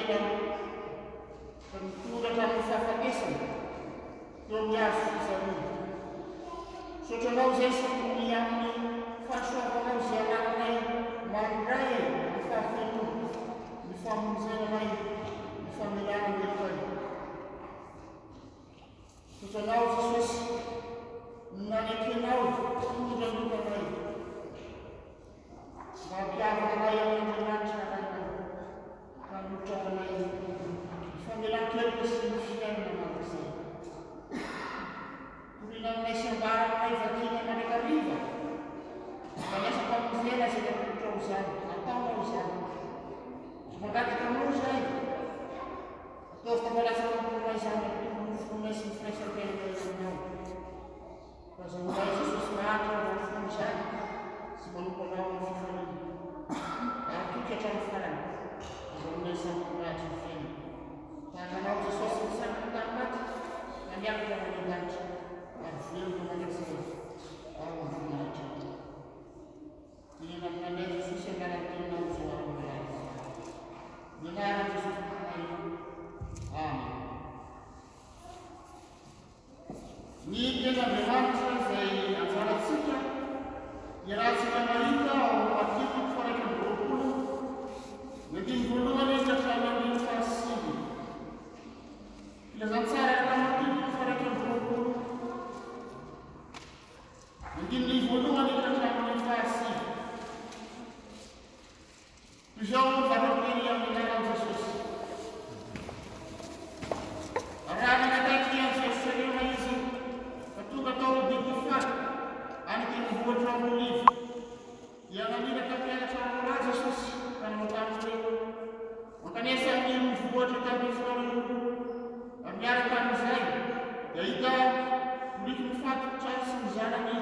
tena ka nitondra hatramin'ny fahafatesana teo amin'ny hazo fijaliana. Misaotra Anao izay sy ny amin'ny fahasoavanao izay anananay mandray ny fahafenoana, ny famonjena anay, ny famelana ny helokay. Misaotra Anao Jesosy ny nanekenao hitondra ny otanay. Mba hampihavana anay amin'Andriamanitra Rainay, ka hanolotra ho anay ny famelan-keloka sy ny fiainana mandrakizay. Torina aminay sy ambara aminay vakiana mandrakariva fa ny asam-pamonjena izay natolotrao izany, nataonao izany. Mangataka aminao izahay, ataovy tafalatsaka am-ponay izany, hampitombo ny finoanay sy ny firaisan-piainanay aminao. Azahoanay Jesosy mahantra ao amin'ny fony izany sy manompo Anao amin'ny fifaliana. Mahatoky hatramin'ny farany. Azahoanay samy voninahitry ny fiainana. Tahaka Anao Jesosy nitsangana tamin'ny maty ka niakatra ho any an-danitra ary velona mandrakizay ao amin'ny voninahitrao. Teneno aminanay Jesosy anaran'ny teninao izao andro malala izao. Ny anaran'i Jesosy Tomponay. Amen. Ny Tenin'Andriamanitra izay anjarantsika iarahantsika mahita ao amin'ny Matio toko faha-21, ny andininy voalohany ka hatramin'ny andininy fahasivy. Filazantsara araka ny Matio toko faha-21, ny andininy voalohany ka hatramin'ny fahasivy. Toy izao no valin'ny teny amin'ny anaran'i Jesosy. Raha nanakaiky an'i Jerosalema izy, ka tonga tao Betifagy, any an-tendrombohitra Oliva, dia naniraka mpianatra roalahy Jesosy ka nanao taminy hoe, Mankanesa amin'irony vohitra tandrifinareo irony, ary miaraka amin'izay dia hahita boriky mifatotra sy ny zanany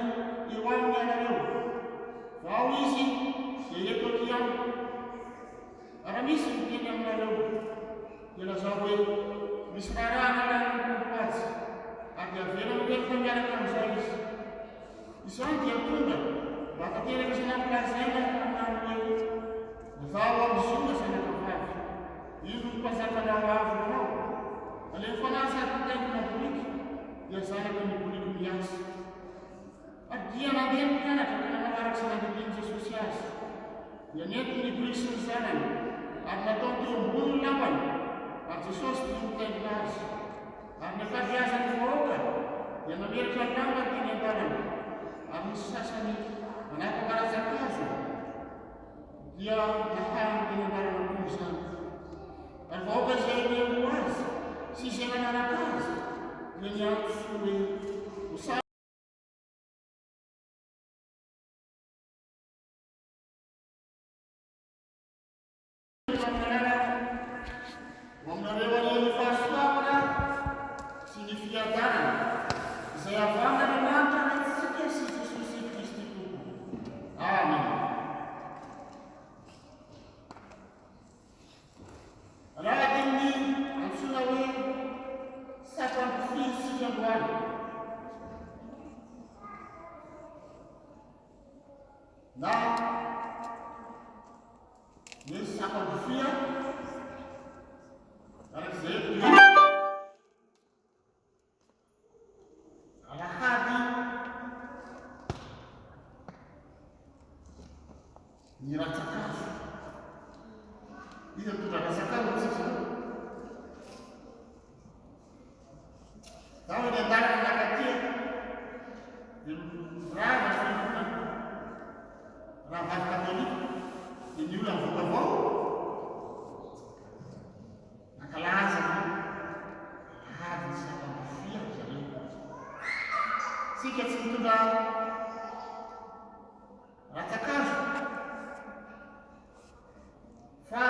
eo aminy ianareo. Vao izy dia eto aty amiko. Raha misy miteny aminareo, dia lazao hoe, Misy raharaha nalain'ny Tompo azy, ary dia avelany ho entina miaraka amin'izay izy. Izany dia tonga mba hahatanteraka izay nampilazaina ny mpaminany hoe, Vao amin'i Ziona zanakavavy, indro ny mpanjakanao avy ho anao, nalemy fanahy sady nitaingina boriky, dia zanaky ny boriky miasa. Ary dia nandeha ny mpianatra ka nanao araka izay nandidian'i Jesosy azy. Dia nentiny ny boriky sy ny zanany, ary nataony teo ambony ny lambany, ary Jesosy dia nitaingina azy. Ary ny ankabeazan'ny vahoaka dia nametraka ny lambany teny an-dalana, ary nisy sasany nanapaka rantsankazo dia nahahany teny an-dalana koa izany. Ary vahoaka izay nihaino azy sy izay nanaraka azy dia niantso hoe, Hosana! Ho aminareo anie ny fahasoavana sy ny fiadanana izay avy amin'Andriamanitra Raintsika sy Jesosy Kristy Tompo. Amena. Raha ny antsoina hoe sampam-pifehy isika androany, na ny sampam-pifehy araka izay Alahady ny rantsan-kazo. Iza mitondra rantsan-kazo amintsika izao? Zaho eny an-dalana nankaty dia mirava ny fiangonana. Rahavavy katolika dia ny olona mivoaka avao Nankalaza ny alahady ny sampam-pofia ry zareo. Tsika tsy mitondra rantsan-kazo fa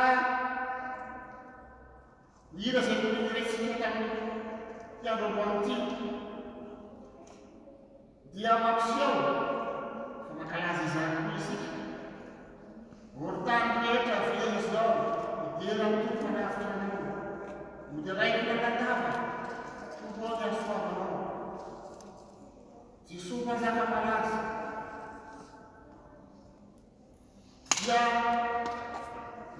ny hira izay nohiraintsika tamin'ity andro androany ity dia mampiseho fa mankalaza izany koa isika. Ory tany rehetra avia izao hidera ny Tompo hanavotra anao. Hoderaiko lalandava, Tompo ô ny hasoavanao. Jesoa Mpanjaka malaza dia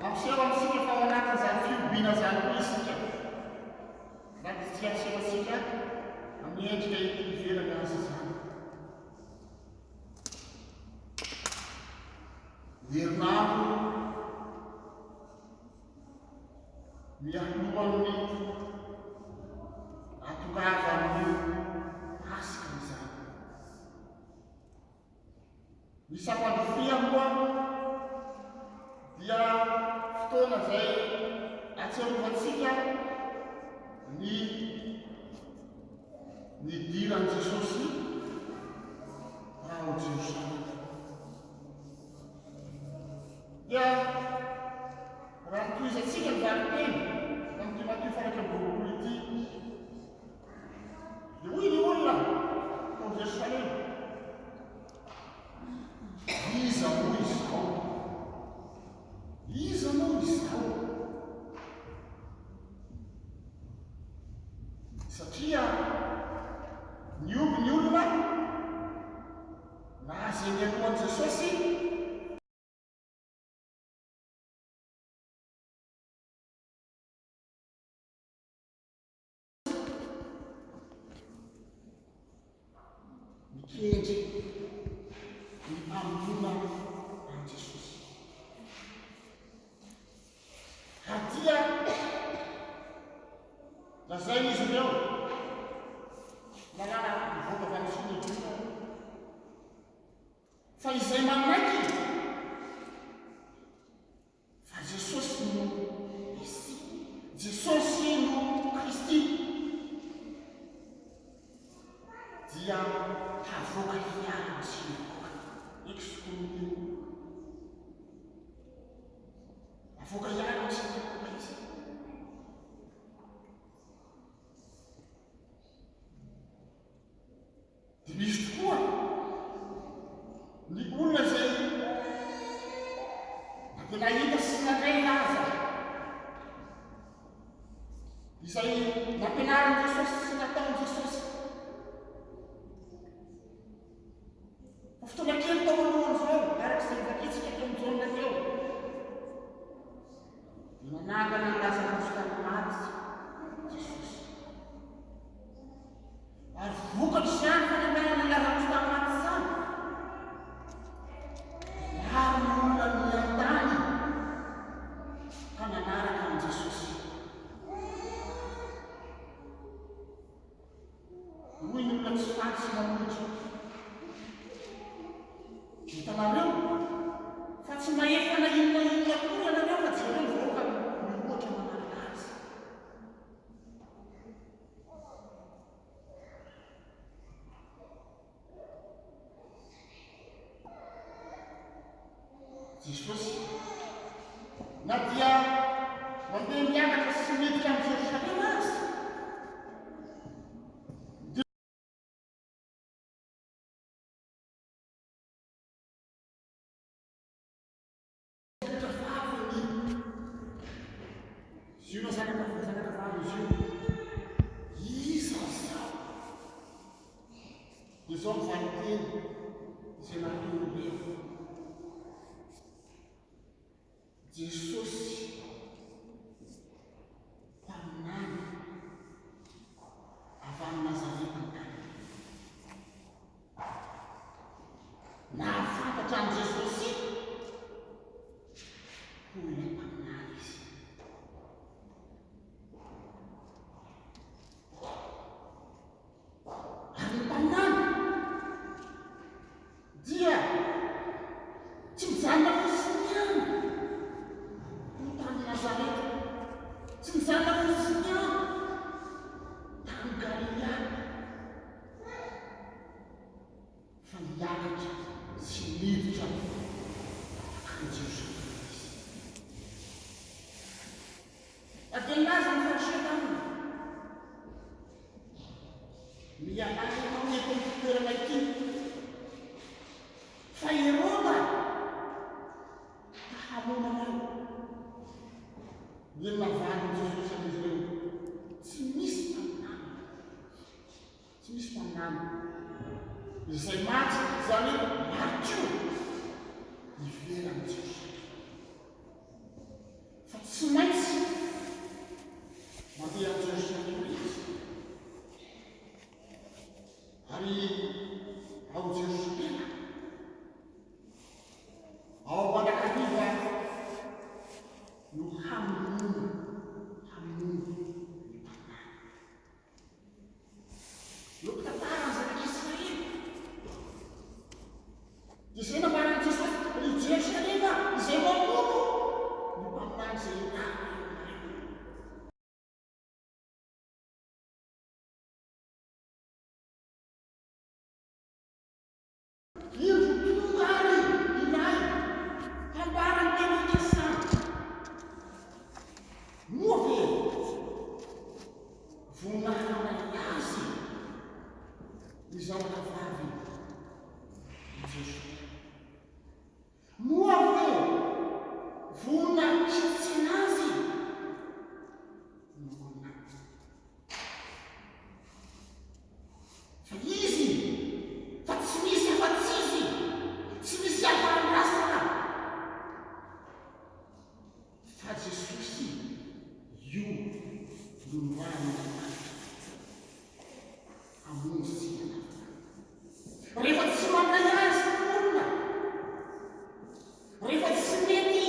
mampiseho amintsika fa ao anatin'izany fihobiana izany. endrika ety ivelany aza izany. Ny herinandro mialohan'ny hahatongavan'ny Paska izany. Ny sampandrofia moa dia fotoana izay ahatsiarovantsika ny nidiran'i Jesosy tao Jerosalema. Dia raha tohizantsika ny valinteny tamin'ity Matio faha 21 ity, Dia hoy ny olona tao Jerosalema, Iza moa izao? Iza moa izao? Satria nihoby ny olona na izay nialohan'i Jesosy. Mikendry ny hamonoana an'i Jesosy. Ary dia lazain'izy ireo, lalàna mivoaka avy amin'ny Synedriona, fa izay manaiky Fa Jesosy no Mesia. Jesosy no Kristy. Dia havoaka hiala ny synagoga. Excommunié. Avoaka hiala ny synagoga izy. Dia misy tokoa ny olona izay na dia nahita sy nandre aza izay nampianarin'i Jesosy sy nataon'i Jesosy. Fa fotoana kely tao alohan'izao, araka izay novakintsika teo amin'i Jaona teo, dia nanangana an'i Lazarosy tamin'ny maty Jesosy. Ary vokatr'izany fananganana Lazarosy tamin'ny maty izany, dia maro ny olona niandany ka nanaraka an'i Jesosy. Hoy ny olona tsy faly sy manohitra, Hitanareo fa tsy mahefa na inona inona akory ianareo fa jereo ny vahoaka mihoatra manaraka azy. Jesosy. Na dia mandeha miakatra sy miditra amin'i Jerosalema aza, dia Zanaka vaviny Ziona zanaka zanaka vaviny Ziona. Iza izaho? Dia izao ny valin-teny izay nataon'ireo. Jesosy mpaminany avy any Nazareta any Galilia. Nahafantatra an'i Jesosy ho ilay mpaminany izy. Ary ny mpaminany dia tsy mijanona fotsiny ihany ho tany Nazareta, tsy mijanona fotsiny ihany tany Galilia. Fa niakatra sy niditra any Jerosalema izy. Ary dia nilaza ny Fariseo taminy, Mialà ianao eto amin'ity toerana ity, fa Heroda ta hamono anao. Dia navalin'i Jesosy an'izy ireo, Tsy misy mpaminany. Tsy misy mpaminany izay maty, izany hoe martiora, ivelan'i Jerosalema. Fa tsy maintsy mandeha any Jerosalema izy. zanaka vavy i Jesoa. Moa ve vonona hitsena azy ny olona? Fa izy, fa tsy misy afa-tsy izy, tsy misy hafa andrasana fa Jesosy io no nirahin'Andriamanitra hamonjy antsika lavitra. Rehefa tsy mandray azy ny olona, rehefa tsy mety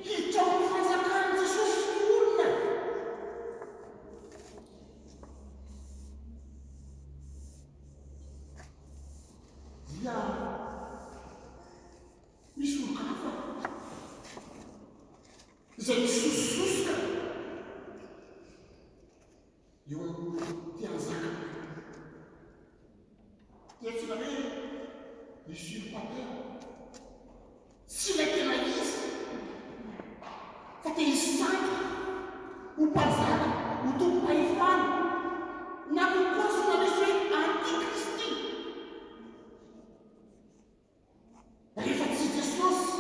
hiditra ao amin'ny fanjakan'i Jesosy ny olona, dia misy olon-kafa izay misosososoka eo amin'ny te hanjaka. Dia antsoina hoe usurpateur. Tsy ilay tena izy fa te hisandoka ho mpanjaka, ho tompom-pahefana, na kokoa antsoina misy hoe antikristy. Rehefa tsy Jesosy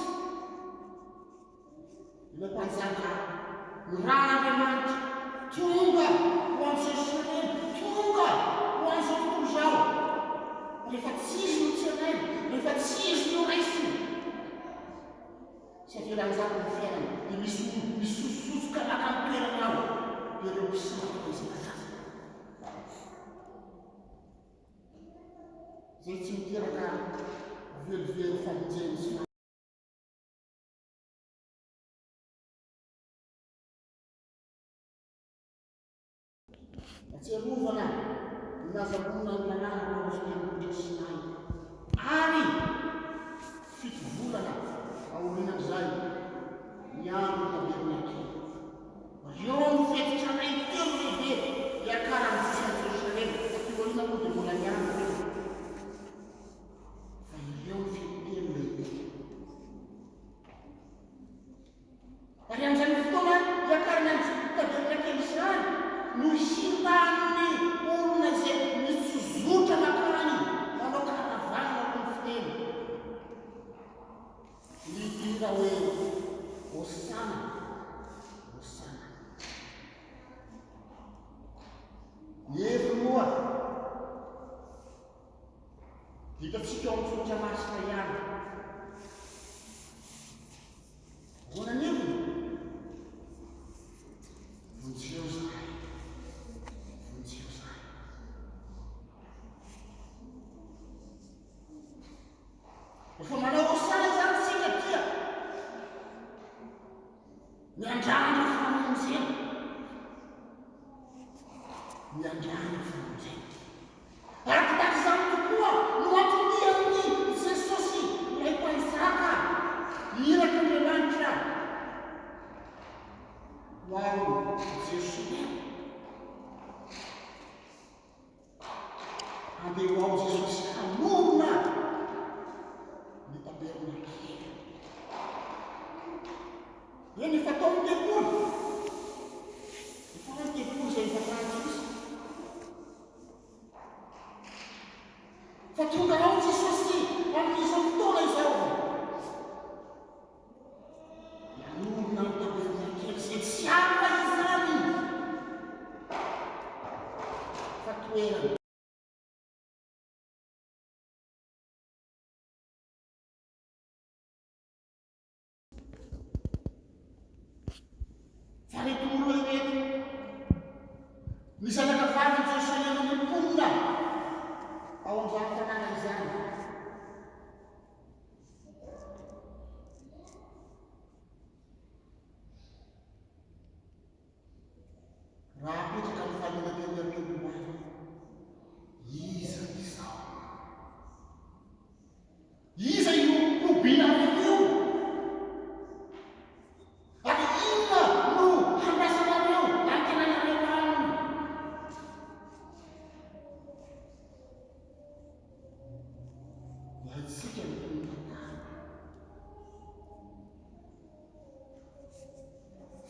ilay mpanjaka nirahan'Andriamanitra tonga ho an'i Jerosalema, tonga ho an'izao tontolo izao, rehefa tsy izy no tsenaina, rehefa tsy izy no raisina, tsy avela hanjaka ny fiainana, dia misy olona misosososoka maka ny toerany ao, dia ireo mpisandoka isan-karazany. Izay tsy miteraka velively famonjena sy Fahatsiarovana ny nazahoana ny lalàna tao amin'ny tendrombohitra Sinay, ary fito volana aorianan'izay ny andron'ny tabernakely. Ireo no fety tranainy telo lehibe hiakaran'i Josoa an'i Jerosalema. Taty aoriana moa dia mbola niandry ireo. Fa ireo no fety telo lehibe. Ary amin'izany fotoana hiakarana ny tabernakely izany no hisian'ny olona izay mitsozotra mankany manao caravane hoy ny fiteny. Ny hira hoe Hosana, Hosana. Ny heviny moa hitantsika ao amin'ny soratra masina ihany. Ahoana ny heviny? Vonjeo izahay. Vonjeo izahay. Rehefa manao Hosana izany isika dia miandrandra famonjena. Miandrandra famonjena. Araka tahaka izany tokoa no anton-dian'i Jesosy ilay Mpanjaka, irak'Andriamanitra ho ao Jerosalema. Handeha ho ao Jesosy hanorina ny tabernakely. Eny, efa tao ny tempoly. Efa ao ny tempoly izay nivavahan'i Jesosy. Fa tonga ao Jesosy amin'izao fotoana izao. Nanorina ny tabernakely izay tsy hafa izany fa toerana. Fa ireto olona ireto, ny zanaka vavin'i Jerosalema ny mponina ao amin'izany tanàna izany. Raha apetraka ny fanontaniana teny am-piandohana, iza izao? Iza io hobinareo io? Ary inona no handrasanareo, antenainareo aminy? Dia haintsika ny tohin'ny tantara.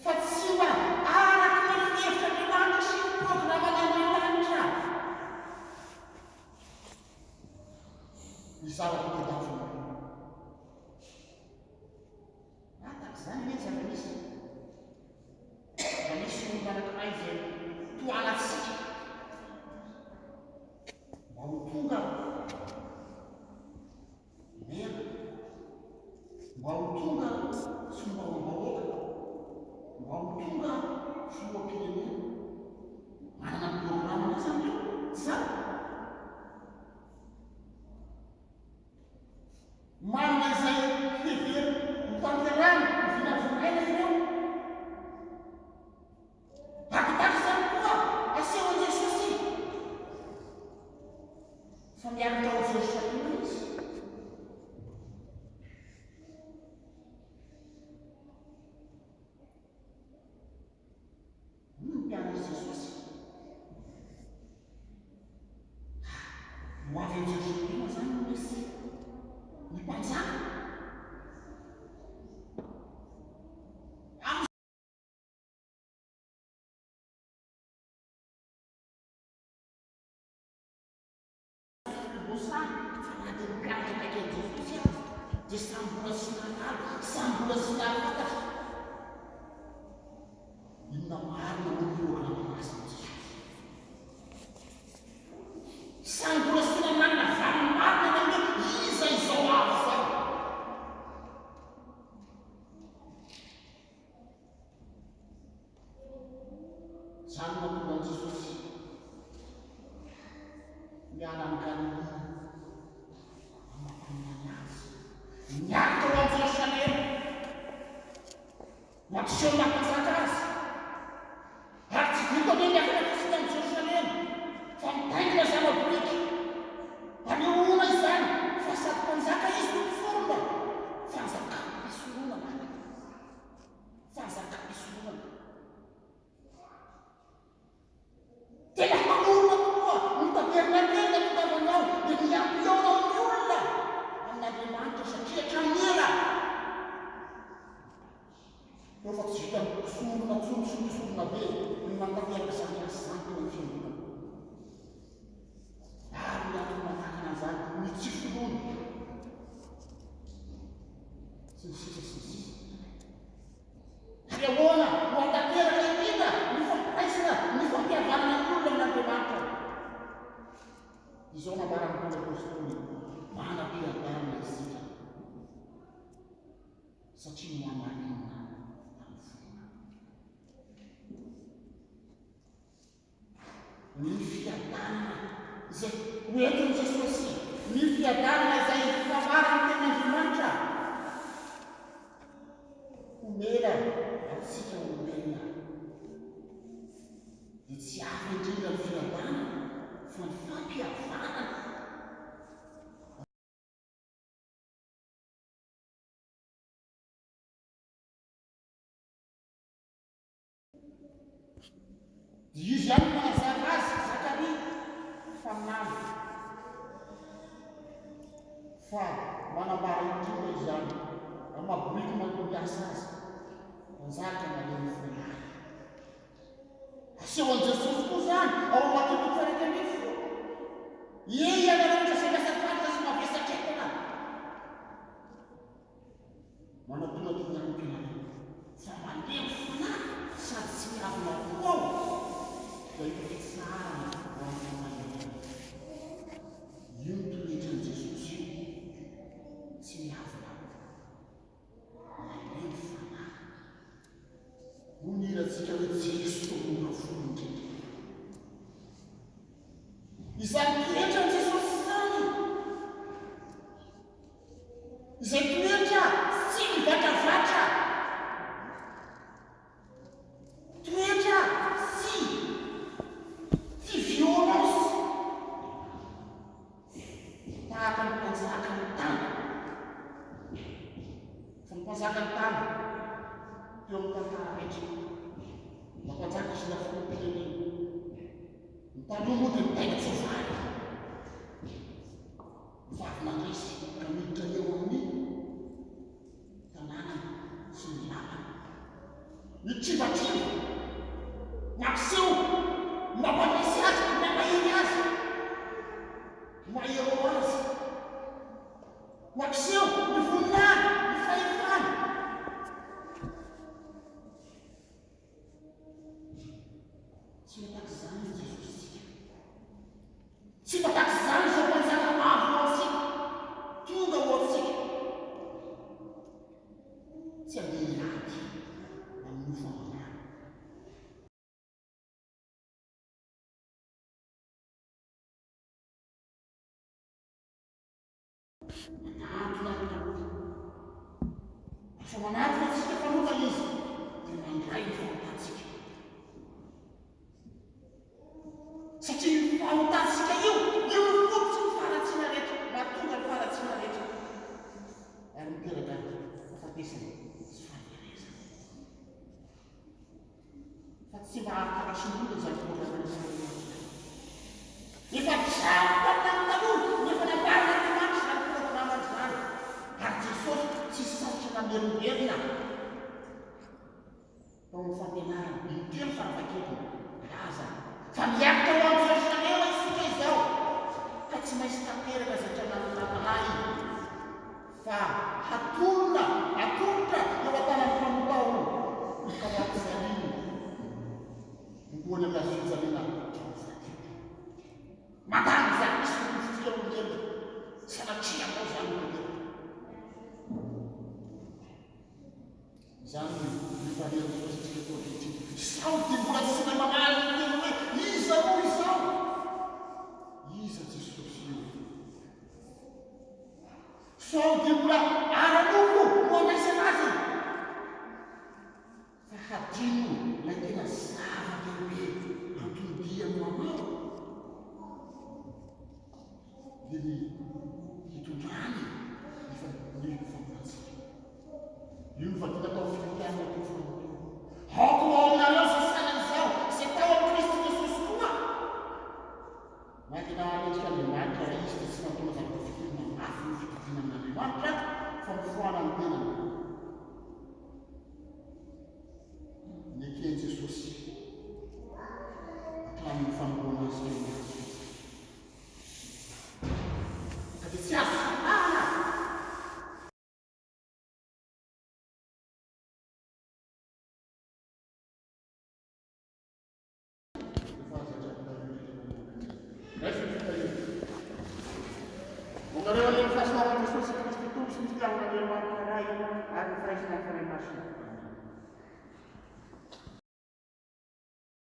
Fa tsy mba araka ny fihevitr'Andriamanitra sy ny programan'Andriamanitra. tohanantsika mba ho tonga mera, mba ho tonga solombavambahoaka, mba ho tonga filoham-pirenena. Manana ny programme izany io, tsy izany? Manana izay heveriny ho tanterahina, ho vinavinaina ireo. Takitaka izany koa asehon'i Jesosy fa miaraka ao Jerosalema izy. Hoy ny mpianatr'i Jesosy, Ho avy ao Jerosalema izany ny Mesia, ny Mpanjaka. Mosary fa na dia ny mpianatra akaiky an'i Jesosy aza dia samy mbola tsy nahalala, samy mbola tsy nahafantatra inona marina moa ny programa masin'i Jesosy. Samy mbola tsy tena manana valiny marina ny amin'ny hoe iza izao avy izao. Izany no mahatonga an'i Jesosy miala any Galilia amin'ny maha-mpaminany azy. Niaritra ho any Jerosalema, mampiseho ny maha-mpanjaka azy. Ary tsy vitany hoe miakatra fotsiny any Jerosalema, fa mitaingina zana-boriky. Anehoana izany fa sady mpanjaka izy no mpisorona, fanjakam-pisoronana. Fanjakam-pisoronana. Tena hanorina tokoa ny tabernakely natongavany ao, dia ny hampihaona amin'ny olona amin'Andriamanitra satria hatramin'ny ela teo fa tsy vitan'ny mpisorona intsony sy ny mpisoronabe ny manatanteraka izany asa izany teo amin'ny fiangonana. Ary ny antony manakana an'izany ny tsy finoana. Sy ny sisa sy ny sisa. Ary ahoana no hahatanteraka indrindra ny fampiraisana ny fampihavanana ny olona amin'Andriamanitra? Izao nambaran'i Paoly Apostoly, Manam-piadanana isika, satria nohamarinina tamin'ny finoana. Ny fiadanana izay ho entin'i Jesosy, ny fiadanana izay famaran'ny Tenin'Andriamanitra homena antsika olombelona, dia tsy hafa indrindra ny fiadanana fa ny fampihavanana. Dia izy ihany no manazava azy, Zakaria, mpaminany, fa manambara indrindra izany amin'ny maha boriky mandimbiasa azy, mpanjaka malemy fanahy. Asehon'i Jesosy koa izany ao amin'ny Matio toko faha-11. Ie, ianareo rehetra izay miasa fatratra sy mavesatra entana. Manatona toy ny amiko ianareo, fa malemy fanahy sady tsy miavona koa aho, dia hahita fitsaharana ho an'ny fanahinareo. Io no toetran'i Jesosy io, tsy miavona, malemy fanahy. Hoy ny hirantsika hoe Jeso mora fo indrindra. Izany toetran'i Jesosy izany. Izay toetra tsy mivatravatra, toetra tsy tia violence tahaka ny mpanjakan'ny tany. Fa ny mpanjakan'ny tany teo amin'ny tantara rehetra, na mpanjaka sy na filoham-pirenena, ny taloha moa dia mitaingin-tsoavaly. Fa avy nandresy ka miditra eo amin'ny tanànany sy ny lapany. Mitrivatriva, mampiseho ny mampandresy azy, ny mampahery azy, ny maha héros azy. Mampiseho ny voninahiny, ny fahefany. Tsy mba tahaka izany i Jesosy-tsika. Tsy mba tahaka izany izao Mpanjaka avy ho antsika, tonga ho antsika. Tsy handeha hiady amin'ny nofo aman-drà. Manatona ny mpanota. Rehefa manatona antsika mpanota Izy, dia mandray ny fahotantsika. Satria io fahotantsika io, io no fototry ny faharatsiana rehetra, mahatonga ny faharatsiana rehetra, ary miteraka fahafatesana sy fahaverezana. Fa tsy mba ahatakatry-olona izany programme izany. Efa tsapa tany taloha ny efa nambaran'Andriamanitra izany programme izany. Ary Jesosy tsy sarotra namerimberina tao amin'ny fampianarany, intelo farafahakeliny, nilaza fa miakatra ho any Jerosalema isika izao, ka tsy maintsy tanteraka izay tranan'ny Fa hatolona, atolotra eo an-tanan'ny mpanota aho, ka ho ampijaliany homboany amin'ny hazo fijaliana ho faty. Mandany izany misy ny nofontsika olombelona. Sanatria anao izany olombelona. Izany no nifalian'ny Jesosy eto ankehitriny. Sao dia mbola tsy mahay mamaly ny teny hoe, Iza moa izaho? Iza Jesosy io? Sao dia mbola ara-nofo?